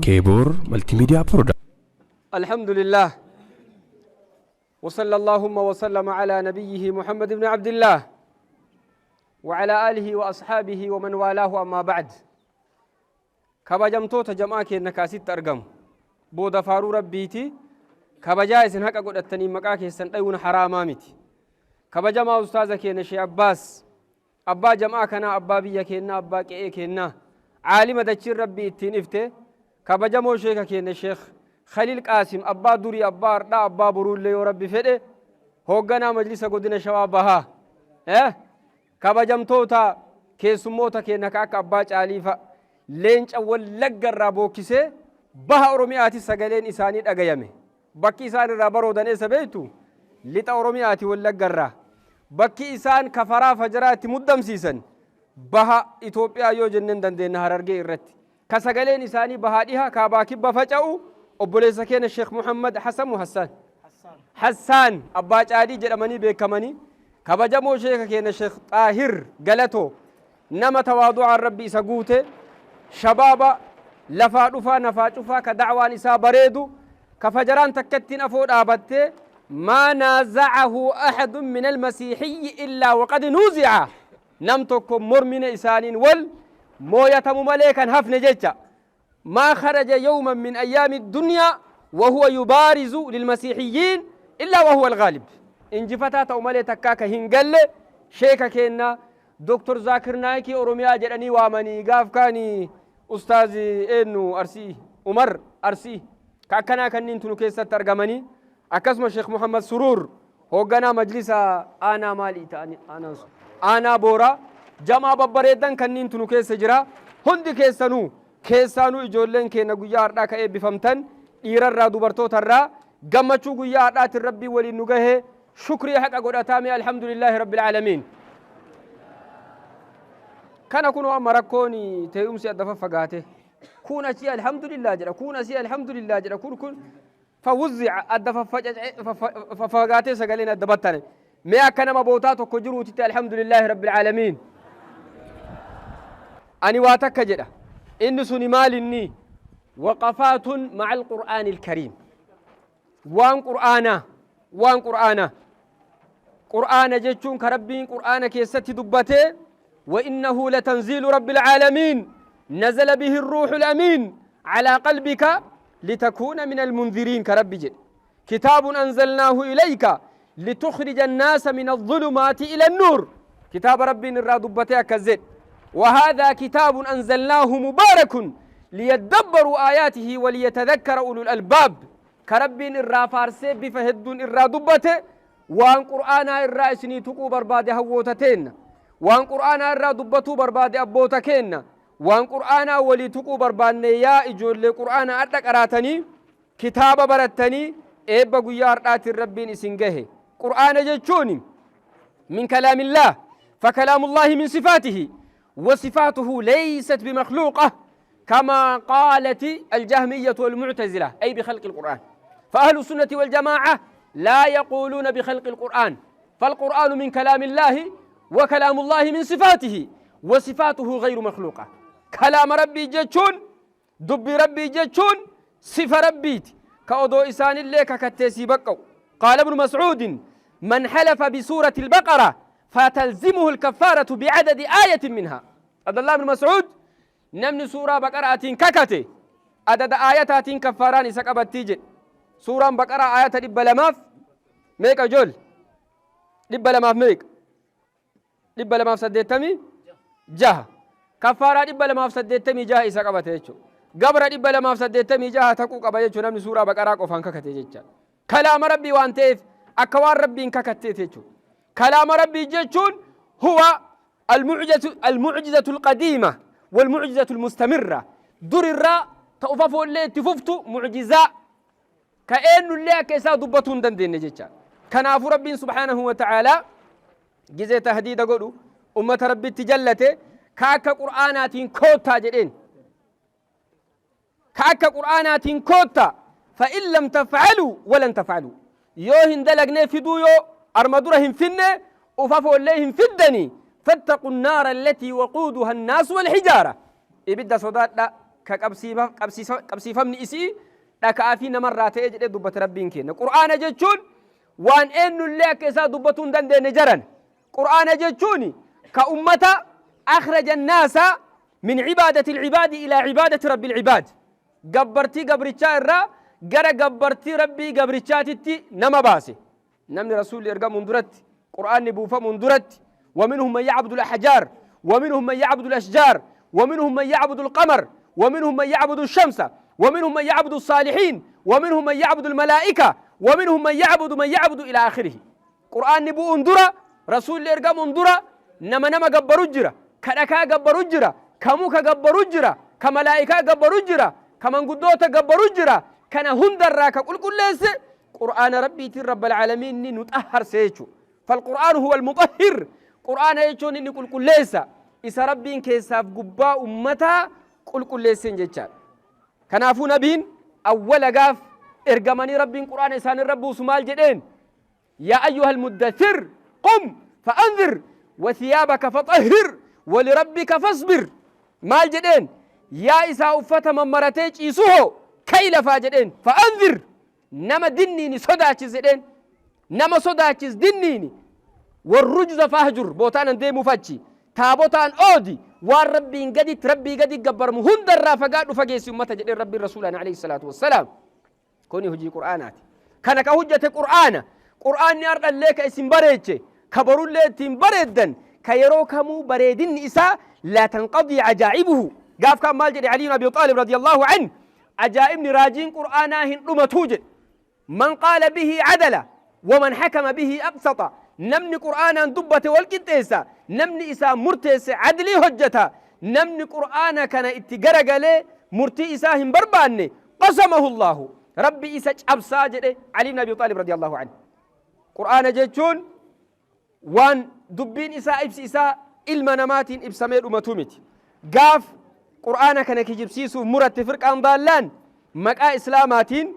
Keeboor Maltiimiidiyaa Piroodakshin. الحمد لله، وصلى اللهم وسلم على نبيه محمد بن عبد الله وعلى آله وأصحابه ومن والاه، أما بعد، kabajamtoota jam'aa keenya kaasitti argamu, booda faaruu Rabbiiti kabajaa isin haqa godhattanii maqaa keessan dhayuun haraamaa miti. Kabajamaa ustaaza keenya Shee Abbaas, abbaa jam'aa kanaa, abbaa biyya keenyaa, abbaa qe'ee keenyaa, caalima dachiin Rabbii ittiin ifte, kabajamoo sheeka keenya Sheekh Khaliil Qaasim, abbaa durii, abbaa hardhaa, abbaa boruullee yoo Rabbi fedhe, hoogganaa majlisa godina Shawaa Bahaa, kabajamtoota keessummoota keenya ka akka abbaa Caaliifa, leenca Wallagga irraa bookkisee baha Oromiyaati sagaleen isaanii dhagayame. Bakki isaan irraa baroodan eessa beektu? Lixa Oromiyaati, Wallagga irraa. Bakki isaan kafaraa fajaraa itti muddamsiisan baha Itoophiyaa yoo jenneen dandeenya, Harargee irratti. Ka sagaleen isaanii bahaa dhiha, kaabaa kibba faca'u, obboleessa keenya Sheekh Muhammad Hasan Muhassaan. Hassaan abbaa Caalii jedhamanii beekamanii, kabajamoo sheeka keenya Sheekh Xaahir Galatoo, nama tawaadu'aan Rabbi isa guute, shabaaba lafaa dhufaa nafaa cufaa, ka da'waan isaa bareedu, ka fajaraan takkattiin afoo dhaabattee ما نازعه أحد من المسيحي إلا وقد نوزع, nam tokko mormine isaaniin wal mooyatamu malee kan hafne jecha. ما خرج يوما من أيام الدنيا وهو يبارز للمسيحيين إلا وهو الغالب, injifataa ta'u malee takkaa ka hin galle, sheeka keenna Doktor Zaakir Naayikii Oromiyaa jedhanii waamanii, gaaf kaani ustaazi eenyu Arsii, Umar Arsii, ka akkanaa kanniin tunu keessatti argamanii, akkasuma Sheekh Muhammad Suruur, hoogganaa majlisa aanaa maalii ta'ani, aanaan sun aanaa Booraa, jamaa babbareedan kanniin tunu keessa jira. Hundi keessanuu, keessaanuu ijoolleen keenya guyyaa har'aa ka eebbifamtan, dhiirarraa dubartootarraa, gammachuu guyyaa har'aatiin Rabbii waliin nu gahee shukrii haqa godhataa mee الحمد لله رب العالمين. Kana kunoo amma rakkoon tee'umsi adda faffagaate, kun achii alhamdulillah jedha, kun asii alhamdulillah jedha, kun kun فوزع adda faffagaatee sagaleen adda battane. Mee akka nama bootaa tokko jiruutitti الحمد لله رب العالمين. Ani waa takka jedha. Inni suni maal? Inni وقفات مع القرآن الكريم. Waan qur'aanaa, waan qur'aanaa, qur'aana jechuun ka Rabbiin qur'aana keessatti dubbatee: وإنه لتنزيل رب العالمين، نزل به الروح الأمين على قلبك لتكون من المنذرين. كرب جد: كتاب أنزلناه إليك لتخرج الناس من الظلمات إلى النور. كتاب ربي الرا دبته كزد: وهذا كتاب أنزلناه مبارك ليدبروا آياته وليتذكر أولو الألباب. كربي الرا فارسي بفهدون الرا دبته. Waan qur'aanaa irraa isinii tuquu barbaade, hawwoota teenna, waan qur'aanaa irraa dubbatuu barbaade, abboota keenna, waan qur'aanaa walii tuquu barbaanne. Yaa ijoollee qur'aanaa adha qaraatanii, kitaaba barattanii, eebba guyyaa har'aatiin Rabbiin isin gahe, qur'aana jechuun من كلام الله، فكلام الله من صفاته، وصفاته ليست بمخلوقة كما قالت الجهمية والمعتزلة، أي بخلق القرآن. فأهل السنة والجماعة لا يقولون بخلق القرآن، فالقرآن من كلام الله، وكلام الله من صفاته، وصفاته غير مخلوقة. كلام ربي jechuun dubbi Rabbii jechuun sifa Rabbiiti ka odoo isaanillee kakatteesii baqqa'u. قال ابن مسعود: من حلف بسورة البقرة فتلزمه الكفارة بعدد آية منها. عبد الله بن مسعود: namni suuraa Baqaraatiin kakate adada aayataatiin kaffaaraan isa qabattii jedhe. Suuraan Baqaraa aayata 200 meeqa ijoole? 200 meeqa? 286. Kaffaaraa 286 isa qabate jechuudha. Gabra 286 taquu qaba jechuudha namni suuraa Baqaraa qofaan kakate jecha. Kalaama Rabbii waan ta'eef akka waan Rabbiin kakatteet jechuudha. Kalaama Rabbii jechuun هو المعجزة القديمة والمعجزة المستمرة. Dur irraa ta'ufa foollee itti fuftu, mucjizaa ka eenyullee akka isaa dubbatuu hin dandeenye jecha. Kanaafuu Rabbiin سبحانه وتعالى gizee tahdiida godhu ummata Rabbitti jallate ka akka qur'aanaatiin koottaa jedheen, ka akka qur'aanaatiin koottaa. فإن لم تفعلوا ولن تفعلوا, yoo hin dalagnee fiduu, yoo arma dura hin finne, ufa foollee hin fiddanii, فاتقوا النار التي وقودها الناس والحجارة. Ibidda sodaadha ka qabsiifamni isii dhaka'aa fi namarraa ta'ee jedhee dubbate Rabbiin kenna. Qur'aana jechuun waan eenyullee akka isaa dubbatuu hin dandeenye jaran. Qur'aana jechuun ka ummata akhraja annaasa min cibaadati alcibaadi ilaa cibaadati rabbi alcibaad. Gabbartii gabrichaa irraa gara gabbartii Rabbii gabrichaatitti nama baase. Namni Rasuulli ergamuun duratti, Qur'aanni buufamuun duratti, ومنهم من يعبد الأحجار ومنهم من يعبد الأشجار ومنهم من يعبد القمر ومنهم من يعبد الشمس ومنهم من يعبد الصالحين ومنهم من يعبد الملائكة ومنهم من يعبد من يعبد إلى آخره. قرآن bu'uun dura، Rasuulli ergamuun dura، nama nama gabbaru jira، ka dhakaa gabbaru jira، ka muka gabbaru jira، ka malaa'ikaa gabbaru jira، ka manguddoota gabbaru jira. Kana hundarraa ka qulqulleesse Qur'aana Rabbiitiin Rabbal Aalamiin nu xahharse jechuudha. فالقرآن هو المطهر. Qur'aana jechuun inni qulqulleessa isa Rabbiin keessaaf gubbaa ummataa qulqulleesseen jechaadha. Kanaafuu nabiin awwala gaaf ergamanii Rabbiin Qur'aana isaanirra buusu maal jedheen? يا أيها المدثر قم فأنذر وثيابك فطهر ولربك فاصبر. Maal jedheen? Yaa isaa uffata mammaratee ciisuhoo ka'i lafaa jedheen. فأنذر، nama dinniini sodaachis jedheen. Nama sodaachis dinniini. والرجز فاهجر، bootaan deemuuf achi taabotaan oodi, waan Rabbiin gaditti, Rabbii gadi gabbarmu hundarraa fagaadhu, fageessi ummata jedheen Rabbiin Rasuulaan عليه الصلاة والسلام. Kuni hojii Qur'aanaati. Kana ka hojjete Qur'aana. Qur'aanni har'allee ka isin bareeche, ka borullee ittiin bareeddan, ka yeroo kamuu bareedinni isaa لا تنقضي عجائبه. Gaaf kaan maal jedhe Aliin Abi Xaalib رضي الله عنه? Ajaa'ibni raajiin Qur'aanaa hin dhumatuu jedhe. من قال به عدل ومن حكم به أقسط. Namni Qur'aanaan dubbate wal qixxeessa, namni isaa murteesse adlii hojjeta. Namni Qur'aana kana itti garagalee murtii isaa hin barbaanne، قصمه الله، Rabbi isa cabsaa jedhe Ali ibn Abi Xaalib رضي الله عنه. Qur'aana jechuun waan dubbiin isaa, ibsi isaa ilma namaatiin ibsamee dhumatu miti. Gaaf Qur'aana kana kijibsiisuuf muratte firqaan baallaan maqaa Islaamaatiin,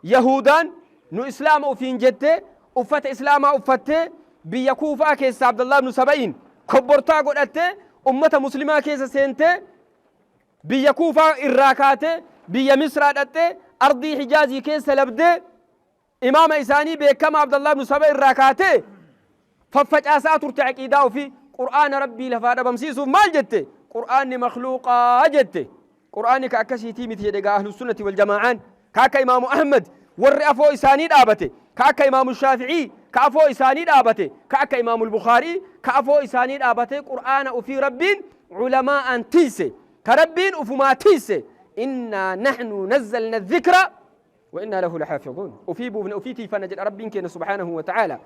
Yahudaan nu Islaama ufiin jettee uffata Islaamaa uffattee biyya Kuufaa keessa Abdallah ibnu Saba'iin kobbortaa godhattee ummata Muslimaa keessa seentee, biyya Kuufaa irraa kaatee biyya Misraa dhattee, ardii Hijaazii keessa labdee, imaama isaanii beekama Abdallah ibnu Saba irraa kaatee faffacaasaa turte aqiidaa ofii. Qur'aana Rabbii lafaa dhabamsiisuuf maal jette? Qur'aanni makhluuqaa jette. Qur'aanni ka akkasiitii miti jedhe. Gaa Ahlusunnati waljamaa'aan ka akka Imaamu Ahmad warri afoo isaanii dhaabate, ka akka Imaamu Shaaficii ka afoo isaanii dhaabate, ka akka Imaamu Bukaarii ka afoo isaanii dhaabate, Qur'aana ufii Rabbiin culamaa'aan tiise, ka Rabbiin ufumaa tiise. إنا نحن نزلنا الذكر وإنا له لحافظون. Ufii buufne, ufii tiifanna jedha Rabbiin keenya سبحانه وتعالى.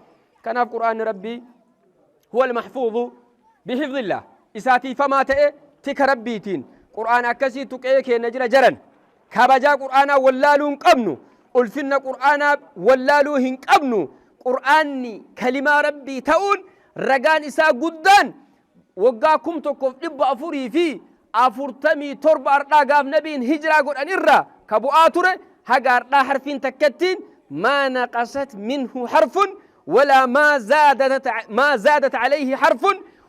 Kanaaf Qur'aanni Rabbii هو المحفوظ بحفظ الله، isaa tiifamaa ta'e tika Rabbiitiin. Qur'aana akkasii tuqee keenya jira jaran. Kabajaa Qur'aanaa wallaaluu hin qabnu, ulfinna Qur'aanaa wallaaluu hin qabnu. Qur'aanni kalimaa Rabbii ta'uun ragaan isaa guddaan waggaa 1447 ardhaa gaaf nabiin hijiraa godhan irraa ka bu'aa ture haga ardhaa harfiin takkattiin ما نقصت منه حرف ولا ما زادت عليه حرف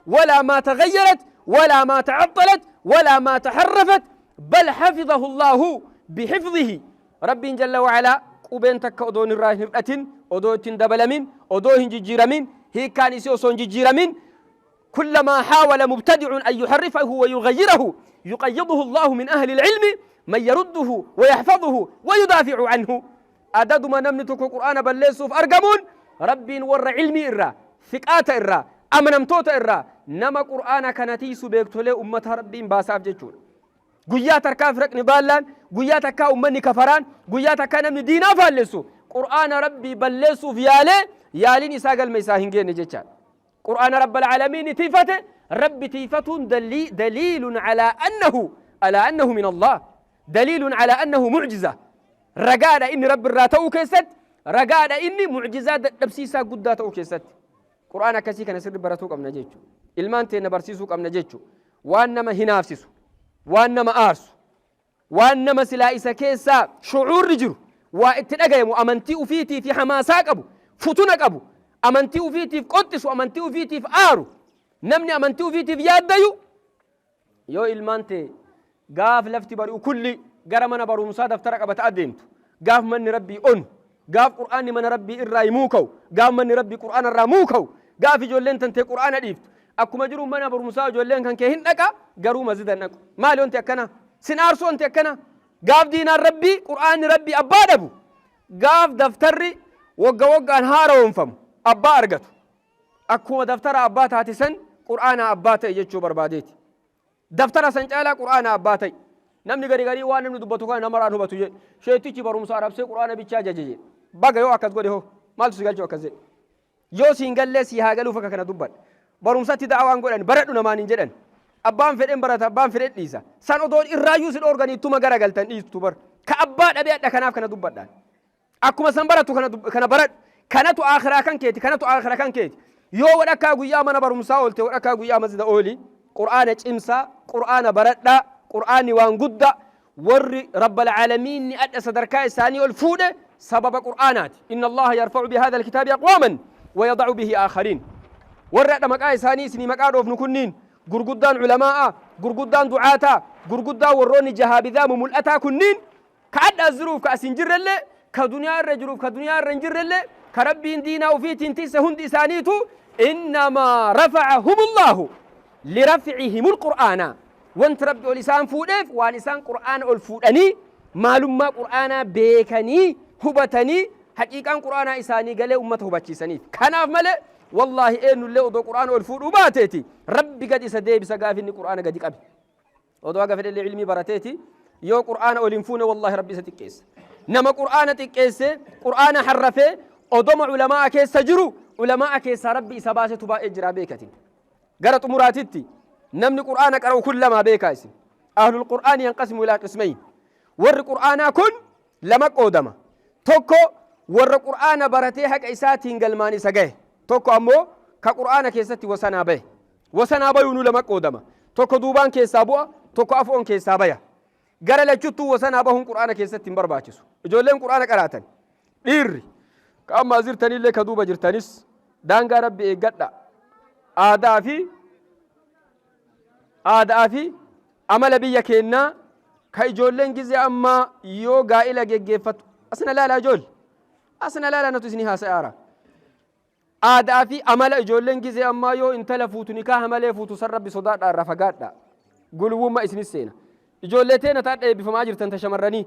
ولا ما تغيرت ولا ما تعطلت ولا ما تحرفت، بل حفظه الله بحفظه. ربي جل وعلا qubeen takka odoon irraa hin hir'atin, odoo ittiin dabalamin, odoo hin jijjiiramin, hiikkaan isii osoo hin jijjiiramin. كلما حاول مبتدع أن يحرفه ويغيره يقيضه الله من أهل العلم من يرده ويحفظه ويدافع عنه. Adaduma namni tokko Qur'aana balleessuuf argamuun Rabbiin warra ilmii irraa, thiqaata irraa, amanamtoota irraa nama Qur'aana kana tiisu, beektolee ummata Rabbiin baasaaf jechuudha. Guyyaa takkaa firaqni baallaan, guyyaa takkaa ummanni kafaraan, guyyaa takkaa namni diinaa faallessu Qur'aana Rabbii balleessuuf yaalee yaaliin isaa galma isaa hin geenne jechaadha. Qur'aana Rabbal Aalamiin tiifate Rabbi tiifatuun دليل على أنه من الله، دليل على أنه معجزة. Ragaadha inni Rabbi irraa ta'uu keessatti, ragaadha inni mucjizaa dadhabsiisaa guddaa ta'uu keessatti. Qur'aana akkasii kana sirri baratuu qabna jechuudha. Ilmaan teenna barsiisuu qabna jechuudha. Waan nama hinaafsisu, waan nama aarsu, waan nama silaa isa keessaa shucuurri jiru waa itti dhagayamu, amantii ufiitii fi hamaasaa qabu, futuna qabu, amantii ufiitiif qoxxisu, amantii ufiitiif aaru, namni amantii ufiitiif yaaddayu. Yoo ilmaan tee gaaf lafti bari'u kulli gara mana barumsaa daftara qabata adeemtu, gaaf manni Rabbii onu, gaaf Qur'aanni mana Rabbii irraa muuka'u, gaaf manni Rabbii Qur'aana irraa muuka'u, gaaf ijoolleen tantee Qur'aana dhiiftu, akkuma jiru mana barumsaa ijoolleen kan kee hin dhaqa, garuu masjida hin dhaqu. Maali wanti akkana? Sin aarsu wanti akkana? Gaaf diinaan Rabbii Qur'aanni Rabbii abbaa dhabu, gaaf daftarri wagga waggaan haara'oomfamu abbaa argatu, akkuma daftara abbaa taate san Qur'aanaa abbaa ta'e jechuu barbaadeeti. Daftara san caalaa Qur'aana abbaa ta'i. Namni gari garii waan namni dubbatu kana namarraan hubatu jedhe. Sheektichi barumsa arabsee Qur'aana bichaa jaje jedhe. Baga yoo akkas godhe hoo maaltu si galchuu akkas jedhe. Yoo siin gallee sii haa galuuf akka kana dubbadha. Barumsatti da'awaan godhan baradhu namaan hin jedhan. Abbaan fedhen barata, abbaan fedhen dhiisa. San odoon irraayyuu si dhoorganii ittuma garagaltan dhiistu bar. Ka abbaa dhabee adha kanaaf kana dubbadhaan. Akkuma san baratu kana baradhu. Kanatu aakhiraa kan keeti, kanatu aakhira kan keeti. Yoo wadhakkaa guyyaa mana barumsaa oolte, wadhakkaa guyyaa masjida ooli. Qur'aana cimsaa, Qur'aana baradhaa, Qur'aanni waan guddaa. Warri Rabbal Aalamiinni adha sadarkaa isaanii ol fuudhe sababa Qur'aanaati. Inna Allaha yarfa'u bihadha alkitaabi aqwaaman wa yada'u bihi aakhariin. Warri adha maqaa isaanii isinii maqaa dhoofnu kunniin gurguddaan ulamaa'a, gurguddaan du'aataa, gurguddaan warroonni jahaabidaa mumul'ataa kunniin, ka adha as jiruuf ka as hin jirrellee, ka duniyaa irra jiruuf ka duniyaa irra hin jirrellee, ka Rabbiin diinaa ufiitiin tisse hundi isaaniitu, innamaa rafa'ahumullaahu liraf'ihimul qur'aana. Wanti Rabbi ol isaan fuudheef waan isaan Qur'aana ol fuudhanii, maalummaa Qur'aanaa beekanii hubatanii, haqiiqaan Qur'aanaa isaanii galee ummata hubachiisaniif. Kanaaf malee wallaahi eenyullee odoo Qur'aana ol fuudhuu baateeti Rabbi gad isa deebisa gaafi inni Qur'aana gadi qabe. Odoo haga fedhellee ilmii barateeti yoo Qur'aana ol hin fuune, wallaahi Rabbi isa xiqqeessa. Nama Qur'aana xiqqeesse, Qur'aana harrafee odoma ulamaa'a keessa jiru ulamaa'a keessaa Rabbi isa baasetu baay'ee jira beekatin. Gara xumuraatitti, namni Qur'aana qara'u kun lamaa beekaa isin. Ahlul Qur'aani yanqasimu ilaa qismayn. Warri Qur'aanaa kun lama qoodama. Tokko warra Qur'aana baratee haqa isaatiin galmaan isa gahe. Tokko ammoo ka Qur'aana keessatti wasanaa bahe. Wasanaa bayuunuu lama qoodama. Tokko duubaan keessaa bu'a, tokko afoon keessaa baya. Gara lachuttuu wasanaa bahuun Qur'aana keessatti hin barbaachisu. Ijoolleen Qur'aana qaraatan, dhiirri ka amma as jirtanillee ka duuba jirtanis, daangaa Rabbi eeggadha. Aadaa fi amala biyya keennaa ka ijoolleen gizee ammaa yoo gaa'ila geggeeffatu, asina laalaa ijoolle, asina laalaa, natu isinii haasa'aara. Aadaa fi amala ijoolleen gizee ammaa yoo intala fuutu nikaaha malee fuutu san Rabbi sodaadhaa, irraa fagaadha. Guluwwummaa isinis seena. Ijoollee teena taadha eebbifamaa jirtan ta shamarranii,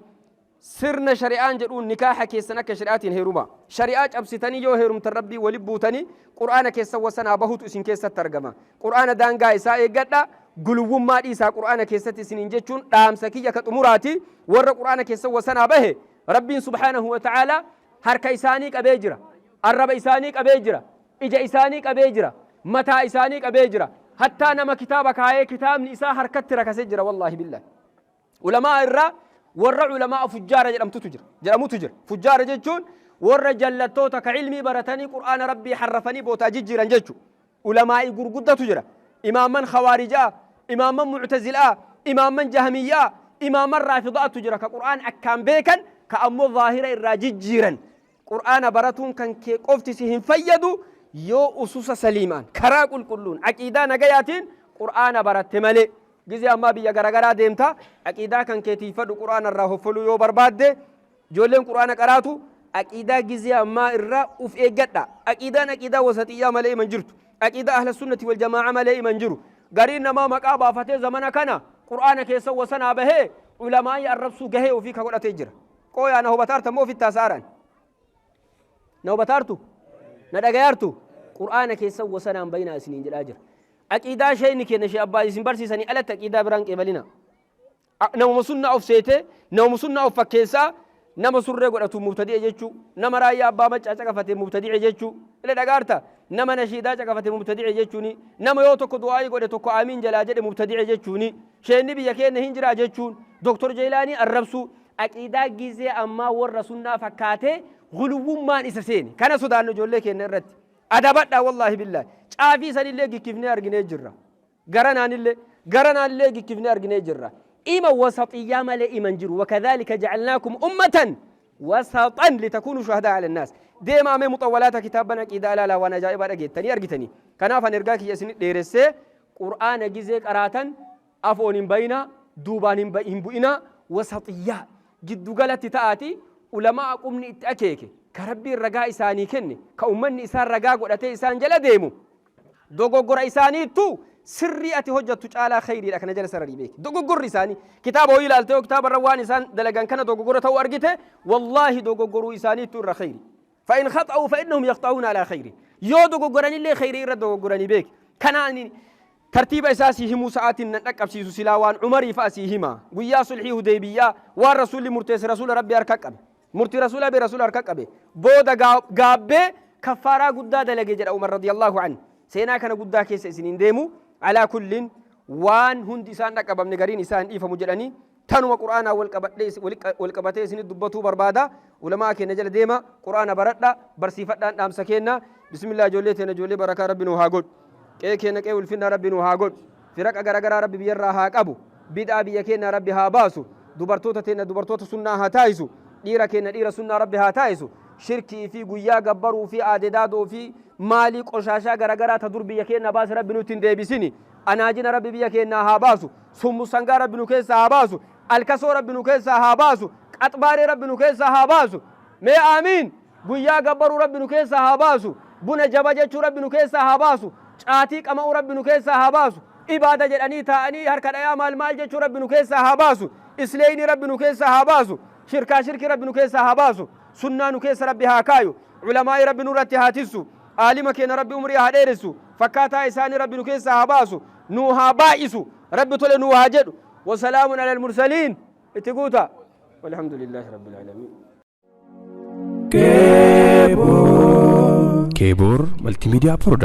sirna shari'aan jedhuun nikaaha keessan akka shari'aatiin heeruma. Shari'aa cabsitanii yoo heerumtan Rabbii wali buutanii, Qur'aana keessan wasanaa bahutu isin keessatti argama. Qur'aana daangaa isaa eeggadha. Guluwwummaa dhiisaa Qur'aana keessatti isiniin jechuun dhaamsa kiyya ka xumuraati. Warra Qur'aana keessan wasanaa bahe Rabbiin subhaanahu wa ta'aalaa harka isaanii qabee jira. Arraba isaanii qabee jira. Ija isaanii qabee jira. Mataa isaanii qabee jira. Hattaa nama kitaaba kaayee kitaabni isaa harkatti rakasee jira, wallaahi billahi. Ulamaa irraa warra ulamaa fujjaara jedhamtutu jira. Jedhamutu jira. Fujjaara jechuun warra jallattoota ka ilmii baratanii Qur'aana Rabbii harrafanii bootaa jijjiiran jechuudha. Ulamaa'ii gurguddatu jira. Imaamman Khawaarijaa, imaamman Mu'tazilaa, imaamman Jahamiyyaa, imaamman Raafidaatu jira ka Qur'aan akkaan beekan, ka ammoo zaahira irraa jijjiiran. Qur'aana baratuun kan kee qofti si hin fayyadu yoo ususa saliimaan, karaa qulqulluun, aqiidaa nagayaatiin Qur'aana baratte malee. Gizee ammaa biyya garagaraa deemta, aqiidaa kan kee tiiyfadhu. Qur'aana irraa hoffoluu yoo barbaadde, ijoolleen Qur'aana qaraatu aqiidaa gizee ammaa irraa uf eeggadha. Aqiidaan aqiidaa wasaxiyyaa malee iman jirtu. Aqiidaa ahla sunnati wal jamaa'a malee iman jiru. Gariin namaa maqaa baafatee zamana kana Qur'aana keessa wasanaa bahee ulamaa'ii arrabsuu gahee ofii ka godhatee jira. Qooyaa na hubataarta moo ofitti haasa'aaran? Na hubataartu? Na dhagayaartu? Qur'aana keessa wasanaan bayinaa isiniin jedhaa jira. Aqiidaa sheeyni kenna shee abbaa isin barsiisanii alatti aqiidaa biraan qeebalina. Namuma sunnaa of seetee, namuma sunnaa of fakkeessaa, nama surree godhatu mubtadi'e jechuu, nama raayyaa abbaa maccaa caqafate mubtadi'e jechuu, ila dhagaarta, nama nashiidaa caqafate mubtadi'e jechuuni, nama yoo tokko du'aayii godhe tokko aamiin jalaa jedhe mubtadi'e jechuuni, sheenni biyya keenya hin jiraa jechuun, Doktor Jeelaanii arrabsuu, aqiidaa gizee ammaa warra sunnaa fakkaatee guluwwummaan isa seene. Kana sodaannu ijoollee keenya irratti. Adabadhaa, wallaahi billaahi. Caafii sanillee gikkifnee arginee jirra. Garanaanillee garanaanillee gikkifnee arginee jirra. Ima wasaxiyyaa malee iman jiru. Wakadhaalika jacalnaakum ummatan wasaxan litakuunu shuhadaa ala nnaas. Deemaa mee muxawwalaata kitaabban aqiidaa ilaalaa, waan ajaa'ibaa dhageettanii argitanii. Kanaaf an ergaa kiyya isin dheeressee, Qur'aana gizee qaraatan Afoon hin bayinaa, duubaan hin bu'inaa, wasaxiyyaa giddugalatti ta'aati ulamaa qubni itti akeeke, ka Rabbiin ragaa isaanii kenne, ka ummanni isaan ragaa godhatee isaan jala deemu. Dogoggora isaaniittu sirrii ati hojjattu caalaa khayriidha. Kana jala sararii beeki. Dogoggorri isaanii kitaaba hoyii ilaalte, yoo kitaaba irra waan isaan dalagan kana dogoggora ta'uu argite, wallaahi dogoggoruu isaaniittu irra khayri. فإن خطأوا فإنهم يخطئون على خير. Yoo dogoggoranillee khayrii irra dogoggoranii beeki. Kanaan tartiiba isaa sii himuu sa'aatiin nan dhaqqabsiisu. Silaa waan Umarii fa'a sii hima. Guyyaa sulhii Hudeybiyyaa waan Rasuulli murteesse, Rasuula Rabbi harka qabe, murtii Rasuula be Rasuula harka qabe, booda gaabbee kaffaaraa guddaa dalage jedha Umar رضي الله عنه. Seenaa kana guddaa keessa isiniin deemu. على كل waan hundi isaan dhaqqabamne gariin isaan dhiifamu jedhanii, tanuma Qur'aanaa wal qabatee isinit dubbatuu barbaada. Ulamaa keenya jala deema, Qur'aana baradha, barsiifadhaan dhaamsa kenna. Bismillah, ijoollee teena ijoollee barakaa Rabbi nuu haa godhu. Qe'ee keenya qe'ee ulfinnaa Rabbi nuu haa godhu. Firaqa garagaraa Rabbi biyyarraa haa qabu. Bid'aa biyya keenya Rabbi haa baasu. Dubartoota teenya dubartoota sunnaa haa taayisu. Dhiira keenya dhiira sunnaa Rabbi haa taayisu. Shirkii fi guyyaa gabbaruu fi aadedaadoo fi maalii qoshaashaa garagaraa ta dur biyya keenya baase Rabbi nutti hin deebisini. Anaajina Rabbi biyya keenyaa haa baasu. Summusangaa Rabbi nu keessaa haa baasu. Alkasoo Rabbi nu keessaa haa baasu. Qaxbaaree Rabbi nu keessaa haa baasu. Mee aamiin. Guyyaa gabbaruu Rabbi nu keessaa haa baasu. Buna jaba jechuu Rabbi nu keessaa haa baasu. Caatii qama'uu Rabbi nu keessaa haa baasu. Ibaada jedhanii taa'anii harka dhayaa maal maal jechuu Rabbi nu keessaa haa baasu. Isleeyni Rabbi nu keessaa haa baasu. Shirkaa shirkii Rabbi nu keessaa haa baasu. Sunnaa nu keessa Rabbi haa kaayu. Ulamaa'ii Rabbi nurratti haa tissu. Aalima keenya Rabbi umrii haa dheeressu. Fakkaataa isaanii Rabbi nu keessaa haa baasu, nuu haa baay'isu. Rabbi tole nuu haa jedhu. وسلام على المرسلين. Itti guuta. والحمد لله رب العالمين. Keeboor Multimedia Production.